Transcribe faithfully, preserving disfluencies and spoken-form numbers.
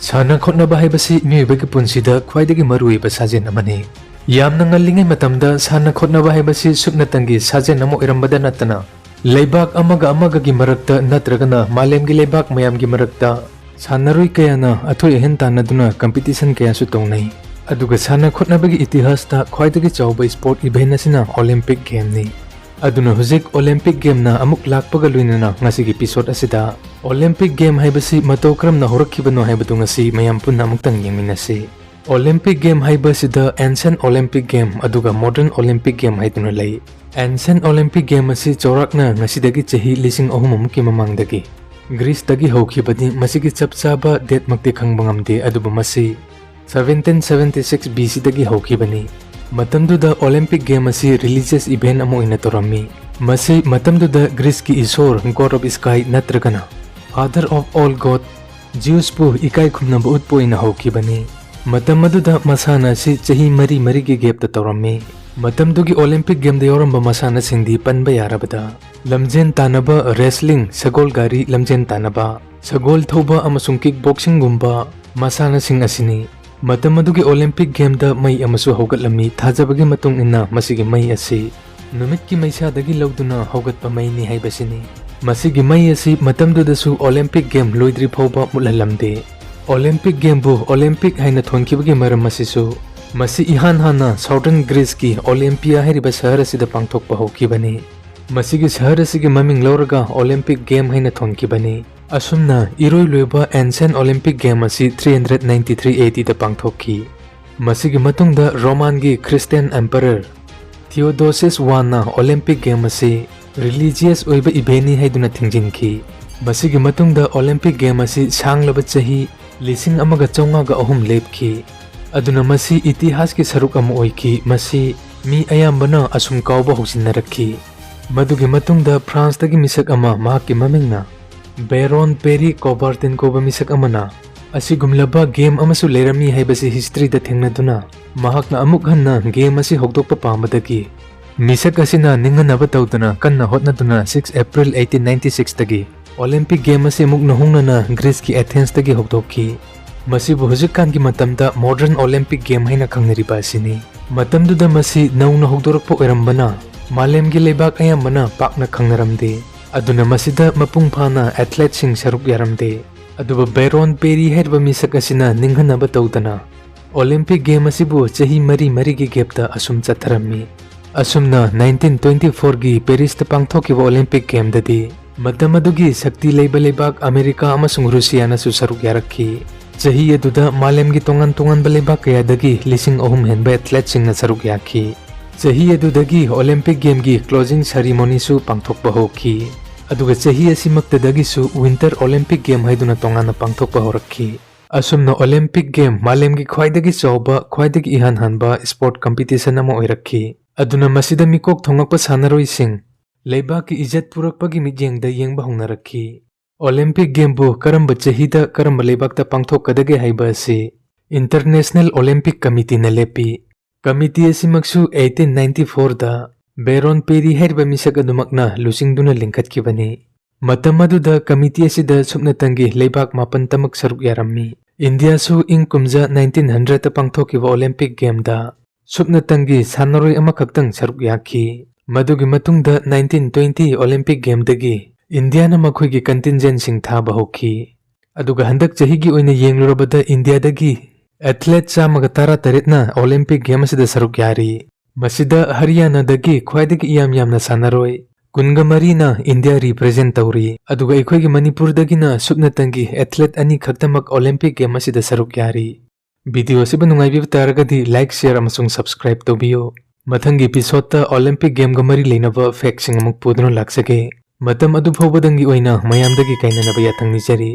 ꯁꯥꯟꯅ ꯈꯣꯠꯅꯕ ꯍꯥꯏꯕꯁꯤ ꯃꯤꯑꯣꯏꯕꯒꯤ ꯄꯨꯟꯁꯤꯗ ꯈ꯭ꯋꯥꯏꯗꯒꯤ ꯃꯔꯨꯑꯣꯏꯕ ꯁꯥꯖꯦꯜ ꯑꯃꯅꯤ꯫ ꯌꯥꯝꯅ ꯉꯜꯂꯤꯉꯩ ꯃꯇꯝꯗ ꯁꯥꯟꯅ ꯈꯣꯠꯅꯕ ꯍꯥꯏꯕꯁꯤ ꯁꯨꯞꯅꯇꯪꯒꯤ ꯁꯥꯖꯦꯜ ꯑꯃ ꯑꯣꯏꯔꯝꯕꯗ ꯅꯠꯇꯅ, ꯂꯩꯕꯥꯛ ꯑꯃꯒ ꯑꯃꯒꯒꯤ ꯃꯔꯛꯇ ꯅꯠꯇ꯭ꯔꯒꯅ ꯃꯥꯂꯦꯝꯒꯤ ꯂꯩꯕꯥꯛ ꯃꯌꯥꯝꯒꯤ ꯃꯔꯛꯇ ꯁꯥꯟꯅꯔꯣꯏ ꯀꯌꯥꯅ ꯑꯊꯣꯏ ꯑꯍꯦꯟ ꯇꯥꯟꯅꯗꯨꯅ competition ꯀꯌꯥꯁꯨ ꯇꯧꯅꯩ꯫ ꯑꯗꯨꯒ ꯁꯥꯟꯅ ꯈꯣꯠꯅꯕꯒꯤ ꯏꯇꯤꯍꯥꯁꯇ ꯈ꯭ꯋꯥꯏꯗꯒꯤ ꯆꯥꯎꯕ sport event ꯑꯁꯤꯅ Olympic Gameꯅꯤ꯫ ꯑꯗꯨꯅ ꯍꯧꯖꯤꯛ Olympic Gameꯅ ꯑꯃꯨꯛ ꯂꯥꯛꯄꯒ ꯂꯣꯏꯅꯅ ꯉꯁꯤꯒꯤ episode ꯑꯁꯤꯗ Olympic Game ꯍꯥꯏꯕꯁꯤ ꯃꯇꯧ ꯀꯔꯝꯅ ꯍꯧꯔꯛꯈꯤꯕꯅꯣ ꯍꯥꯏꯕꯗꯨ ꯉꯁꯤ ꯃꯌꯥꯝ ꯄꯨꯟꯅ ꯑꯃꯨꯛꯇꯪ ꯌꯦꯡꯃꯤꯟꯅꯁꯤ꯫ Olympic Game ꯍꯥꯏꯕꯁꯤꯗ Ancient Olympic Game ꯑꯗꯨꯒ Modern Olympic Game ꯍꯥꯏꯗꯨꯅ ꯂꯩ꯫ Ancient Olympic Game ꯑꯁꯤ ꯆꯥꯎꯔꯥꯛꯅ ꯉꯁꯤꯗꯒꯤ ꯆꯍꯤ ꯂꯤꯁꯤꯡ ꯑꯍꯨꯝ ꯑꯃꯨꯛꯀꯤ ꯃꯃꯥꯡꯗꯒꯤ Greeceꯇꯒꯤ ꯍꯧꯈꯤꯕꯅꯤ꯫ ꯃꯁꯤꯒꯤ ꯆꯞ ꯆꯥꯕ date ꯃꯛꯇꯤ ꯈꯪꯕ ꯉꯝꯗꯦ, ꯑꯗꯨꯕꯨ ꯃꯁꯤ seventeen seventy six B Cꯗꯒꯤ ꯍꯧꯈꯤꯕꯅꯤ꯫ ꯃꯇꯝꯗꯨꯗ Olympic Game ꯑꯁꯤ religious event ꯑꯃ ꯑꯣꯏꯅ ꯇꯧꯔꯝꯃꯤ꯫ ꯃꯁꯤ ꯃꯇꯝꯗꯨꯗ Greeceꯀꯤ ꯏꯁꯣꯔ, God of Sky ꯅꯠꯇ꯭ꯔꯒꯅ Father of all God, Zeusꯄꯨ ꯏꯀꯥꯏ ꯈꯨꯝꯅꯕ ꯎꯠꯄ ꯑꯣꯏꯅ ꯍꯧꯈꯤꯕꯅꯤ꯫ ꯃꯇꯝ ꯑꯗꯨꯗ ꯃꯁꯥꯟꯅ ꯑꯁꯤ ꯆꯍꯤ ꯃꯔꯤ ꯃꯔꯤꯒꯤ gapꯇ ꯇꯧꯔꯝꯃꯤ꯫ ꯃꯇꯝꯗꯨꯒꯤ Olympic Gameꯗ ꯌꯥꯎꯔꯝꯕ ꯃꯁꯥꯟꯅꯁꯤꯡꯗꯤ ꯄꯟꯕ ꯌꯥꯔꯕꯗ ꯂꯝꯖꯦꯟ ꯇꯥꯟꯅꯕ, wrestling, ꯁꯒꯣꯜ ꯒꯥꯔꯤ ꯂꯝꯖꯦꯟ ꯇꯥꯟꯅꯕ, ꯁꯒꯣꯜ ꯊꯧꯕ ꯑꯃꯁꯨꯡ kick boxingꯒꯨꯝꯕ ꯃꯁꯥꯟꯅꯁꯤꯡ ꯑꯁꯤꯅꯤ꯫ ꯃꯇꯝ ꯑꯗꯨꯒꯤ Olympic Gameꯗ ꯃꯩ ꯑꯃꯁꯨ ꯍꯧꯒꯠꯂꯝꯃꯤ꯫ ꯊꯥꯖꯕꯒꯤ ꯃꯇꯨꯡ ꯏꯟꯅ ꯃꯁꯤꯒꯤ ꯃꯩ ꯑꯁꯤ ꯅꯨꯃꯤꯠꯀꯤ ꯃꯩꯁꯥꯗꯒꯤ ꯂꯧꯗꯨꯅ ꯍꯧꯒꯠꯄ ꯃꯩꯅꯤ ꯍꯥꯏꯕꯁꯤꯅꯤ꯫ ꯃꯁꯤꯒꯤ ꯃꯩ ꯑꯁꯤ ꯃꯇꯝꯗꯨꯗꯁꯨ Olympic Game ꯂꯣꯏꯗ꯭ꯔꯤ ꯐꯥꯎꯕ ꯃꯨꯠꯍꯜꯂꯝꯗꯦ꯫ Olympic Gameꯕꯨ Olympic ꯍꯥꯏꯅ ꯊꯣꯟꯈꯤꯕꯒꯤ ꯃꯔꯝ ꯑꯁꯤꯁꯨ ꯃꯁꯤ ꯏꯍꯥꯟ ꯍꯥꯟꯅ Southern Greeceꯀꯤ Olympia ꯍꯥꯏꯔꯤꯕ ꯁꯍꯔ ꯑꯁꯤꯗ ꯄꯥꯡꯊꯣꯛꯄ ꯍꯧꯈꯤꯕꯅꯤ꯫ ꯃꯁꯤꯒꯤ ꯁꯍꯔ ꯑꯁꯤꯒꯤ ꯃꯃꯤꯡ ꯂꯧꯔꯒ Olympic Game ꯍꯥꯏꯅ ꯊꯣꯟꯈꯤꯕꯅꯤ꯫ ꯑꯁꯨꯝꯅ ꯏꯔꯣꯏ ꯂꯣꯏꯕ Ancient Olympic Game ꯑꯁꯤ three hundred ninety three A Dꯗ ꯄꯥꯡꯊꯣꯛꯈꯤ꯫ ꯃꯁꯤꯒꯤ ꯃꯇꯨꯡꯗ Romanꯒꯤ Christian Emperor Theodosius I's ꯅ Olympic Game ꯑꯁꯤ religious ꯑꯣꯏꯕ eventꯅꯤ ꯍꯥꯏꯗꯨꯅ ꯊꯤꯡꯖꯤꯟꯈꯤ꯫ ꯃꯁꯤꯒꯤ ꯃꯇꯨꯡꯗ Olympic Game ꯑꯁꯤ ꯁꯥꯡꯂꯕ ꯆꯍꯤ ꯂꯤꯁꯤꯡ ꯑꯃꯒ ꯆꯥꯝꯃꯉꯥꯒ ꯑꯍꯨꯝ ꯂꯦꯞꯈꯤ꯫ ꯑꯗꯨꯅ ꯃꯁꯤ ꯏꯇꯤꯍꯥꯁꯀꯤ ꯁꯔꯨꯛ ꯑꯃ ꯑꯣꯏꯈꯤ꯫ ꯃꯁꯤ ꯃꯤ ꯑꯌꯥꯝꯕꯅ ꯑꯁꯨꯝ ꯀꯥꯎꯕ ꯍꯧꯖꯤꯟꯅꯔꯛꯈꯤ꯫ ꯃꯗꯨꯒꯤ ꯃꯇꯨꯡꯗ Franceꯇꯒꯤ ꯃꯤꯁꯛ ꯑꯃ, ꯃꯍꯥꯛꯀꯤ ꯃꯃꯤꯡꯅ Baron Perry Coubertin ꯀꯧꯕ ꯃꯤꯁꯛ ꯑꯃꯅ ꯑꯁꯤꯒꯨꯝꯂꯕ game ꯑꯃꯁꯨ ꯂꯩꯔꯝꯃꯤ ꯍꯥꯏꯕꯁꯤ historyꯗ ꯊꯦꯡꯅꯗꯨꯅ ꯃꯍꯥꯛꯅ ꯑꯃꯨꯛ ꯍꯟꯅ game ꯑꯁꯤ ꯍꯧꯗꯣꯛꯄ ꯄꯥꯝꯕꯗꯒꯤ ꯃꯤꯁꯛ ꯑꯁꯤꯅ ꯅꯤꯡꯍꯟꯅꯕ ꯇꯧꯗꯅ ꯀꯟꯅ ꯍꯣꯠꯅꯗꯨꯅ six April eighteen ninety sixꯇꯒꯤ Olympic Game ꯑꯁꯤ ꯑꯃꯨꯛ ꯅꯧꯍꯧꯅꯅ Greeceꯀꯤ Athensꯇꯒꯤ ꯍꯧꯗꯣꯛꯈꯤ꯫ ꯃꯁꯤꯕꯨ ꯍꯧꯖꯤꯛꯀꯥꯟꯒꯤ ꯃꯇꯝꯗ Modern Olympic Game ꯍꯥꯏꯅ ꯈꯪꯅꯔꯤꯕ ꯑꯁꯤꯅꯤ꯫ ꯃꯇꯝꯗꯨꯗ ꯃꯁꯤ ꯅꯧꯅ ꯍꯧꯗꯣꯔꯛꯄ ꯑꯣꯏꯔꯝꯕꯅ ꯃꯥꯂꯦꯝꯒꯤ ꯂꯩꯕꯥꯛ ꯑꯌꯥꯝꯕꯅ ꯄꯥꯛꯅ ꯈꯪꯅꯔꯝꯗꯦ꯫ ꯑꯗꯨꯅ ꯃꯁꯤꯗ ꯃꯄꯨꯡ ꯐꯥꯅ athleteꯁꯤꯡ ꯁꯔꯨꯛ ꯌꯥꯔꯝꯗꯦ꯫ ꯑꯗꯨꯕꯨ ꯕꯦꯔꯣꯟ ꯄꯦꯔꯤ ꯍꯥꯏꯔꯤꯕ ꯃꯤꯁꯛ ꯑꯁꯤꯅ ꯅꯤꯡꯍꯟꯅꯕ ꯇꯧꯗꯅ Olympic Game ꯑꯁꯤꯕꯨ ꯆꯍꯤ ꯃꯔꯤ ꯃꯔꯤꯒꯤ gapꯇ ꯑꯁꯨꯝ ꯆꯠꯊꯔꯝꯃꯤ꯫ ꯑꯁꯨꯝꯅ nineteen twenty fourꯒꯤ Parisꯇ ꯄꯥꯡꯊꯣꯛꯈꯤꯕ Olympic Gameꯗꯗꯤ ꯃꯇꯝ ꯑꯗꯨꯒꯤ ꯁꯛꯇꯤ ꯂꯩꯕ ꯂꯩꯕꯥꯛ ꯑꯃꯦꯔꯤꯀꯥ ꯑꯃꯁꯨꯡ ꯔꯨꯁꯤꯌꯥꯅꯁꯨ ꯁꯔꯨꯛ ꯌꯥꯔꯛꯈꯤ꯫ ꯆꯍꯤ ꯑꯗꯨꯗ ꯃꯥꯂꯦꯝꯒꯤ ꯇꯣꯉꯥꯟ ꯇꯣꯉꯥꯟꯕ ꯂꯩꯕꯥꯛ ꯀꯌꯥꯗꯒꯤ ꯂꯤꯁꯤꯡ ꯑꯍꯨꯝ ꯍꯦꯟꯕ athleteꯁꯤꯡꯅ ꯁꯔꯨꯛ ꯌꯥꯈꯤ꯫ ꯆꯍꯤ ꯑꯗꯨꯗꯒꯤ Olympic Gameꯒꯤ closing ceremonyꯁꯨ ꯄꯥꯡꯊꯣꯛꯄ ꯍꯧꯈꯤ꯫ ꯑꯗꯨꯒ ꯆꯍꯤ ꯑꯁꯤꯃꯛꯇꯗꯒꯤꯁꯨ Winter Olympic Game ꯍꯥꯏꯗꯨꯅ ꯇꯣꯉꯥꯟꯅ ꯄꯥꯡꯊꯣꯛꯄ ꯍꯧꯔꯛꯈꯤ꯫ ꯑꯁꯨꯝꯅ Olympic Game ꯃꯥꯂꯦꯝꯒꯤ ꯈ꯭ꯋꯥꯏꯗꯒꯤ ꯆꯥꯎꯕ, ꯈ꯭ꯋꯥꯏꯗꯒꯤ ꯏꯍꯥꯟ ꯍꯥꯟꯕ sport competition ꯑꯃ ꯑꯣꯏꯔꯛꯈꯤ꯫ ꯑꯗꯨꯅ ꯃꯁꯤꯗ ꯃꯤꯀꯣꯛ ꯊꯣꯡꯂꯛꯄ ꯁꯥꯟꯅꯔꯣꯏꯁꯤꯡ ꯂꯩꯕꯥꯛꯀꯤ ꯏꯖꯠ ꯄꯨꯔꯛꯄꯒꯤ ꯃꯤꯠꯌꯦꯡꯗ ꯌꯦꯡꯕ ꯍꯧꯅꯔꯛꯈꯤ꯫ Olympic Gameꯕꯨ ꯀꯔꯝꯕ ꯆꯍꯤꯗ ꯀꯔꯝꯕ ꯂꯩꯕꯥꯛꯇ ꯄꯥꯡꯊꯣꯛꯀꯗꯒꯦ ꯍꯥꯏꯕ ꯑꯁꯤ International Olympic Committeeꯅ ꯂꯦꯞꯄꯤ꯫ Committee ꯑꯁꯤꯃꯛꯁꯨ eighteen ninety fourꯗ ꯕꯦꯔꯣꯟ ꯄꯦꯔꯤ ꯍꯥꯏꯔꯤꯕ ꯃꯤꯁꯛ ꯑꯗꯨꯃꯛꯅ ꯂꯨꯆꯤꯡꯗꯨꯅ ꯂꯤꯡꯈꯠꯈꯤꯕꯅꯤ꯫ ꯃꯇꯝ ꯑꯗꯨꯗ committee ꯑꯁꯤꯗ ꯁꯨꯞꯅꯇꯪꯒꯤ ꯂꯩꯕꯥꯛ ꯃꯥꯄꯟꯇꯃꯛ ꯁꯔꯨꯛ ꯌꯥꯔꯝꯃꯤ꯫ ꯏꯟꯗꯤꯌꯥꯁꯨ ꯏꯪ ꯀꯨꯝꯖꯥ nineteen hundredꯇ ꯄꯥꯡꯊꯣꯛꯈꯤꯕ Olympic Gameꯗ ꯁꯨꯞꯅꯇꯪꯒꯤ ꯁꯥꯟꯅꯔꯣꯏ ꯑꯃꯈꯛꯇꯪ ꯁꯔꯨꯛ ꯌꯥꯈꯤ꯫ ꯃꯗꯨꯒꯤ ꯃꯇꯨꯡꯗ nineteen twenty Olympic Gameꯗꯒꯤ ꯏꯟꯗꯤꯌꯥꯅ ꯃꯈꯣꯏꯒꯤ contingentꯁꯤꯡ ꯊꯥꯕ ꯍꯧꯈꯤ꯫ ꯑꯗꯨꯒ ꯍꯟꯗꯛ ꯆꯍꯤꯒꯤ ꯑꯣꯏꯅ ꯌꯦꯡꯂꯨꯔꯕꯗ ꯏꯟꯗꯤꯌꯥꯗꯒꯤ athlete ꯆꯥꯝꯃꯒ ꯇꯔꯥꯇꯔꯦꯠꯅ Olympic Game ꯑꯁꯤꯗ ꯁꯔꯨꯛ ꯌꯥꯔꯤ꯫ ꯃꯁꯤꯗ ꯍꯔꯤꯌꯥꯅꯥꯗꯒꯤ ꯈ꯭ꯋꯥꯏꯗꯒꯤ ꯏꯌꯥꯝ ꯌꯥꯝꯅ ꯁꯥꯟꯅꯔꯣꯏ ꯀꯨꯟꯒ ꯃꯔꯤꯅ ꯏꯟꯗꯤꯌꯥ represent ꯇꯧꯔꯤ꯫ ꯑꯗꯨꯒ ꯑꯩꯈꯣꯏꯒꯤ ꯃꯅꯤꯄꯨꯔꯗꯒꯤꯅ ꯁꯨꯞꯅꯇꯪꯒꯤ athlete ꯑꯅꯤ ꯈꯛꯇꯃꯛ Olympic Game ꯑꯁꯤꯗ ꯁꯔꯨꯛ ꯌꯥꯔꯤ꯫ Video ꯑꯁꯤꯕꯨ ꯅꯨꯡꯉꯥꯏꯕꯤꯕ ꯇꯥꯔꯒꯗꯤ like, share ꯑꯃꯁꯨꯡ subscribe ꯇꯧꯕꯤꯌꯨ꯫ ꯃꯊꯪꯒꯤ episodeꯇ Olympic Gameꯒ ꯃꯔꯤ ꯂꯩꯅꯕ factꯁꯤꯡ ꯑꯃꯨꯛ ꯄꯨꯗꯨꯅ ꯂꯥꯛꯆꯒꯦ꯫ ꯃꯇꯝ ꯑꯗꯨ ꯐꯥꯎꯕꯗꯪꯒꯤ ꯑꯣꯏꯅ ꯃꯌꯥꯝꯗꯒꯤ ꯀꯥꯏꯅꯅꯕ ꯌꯥꯊꯪ ꯅꯤꯖꯔꯤ꯫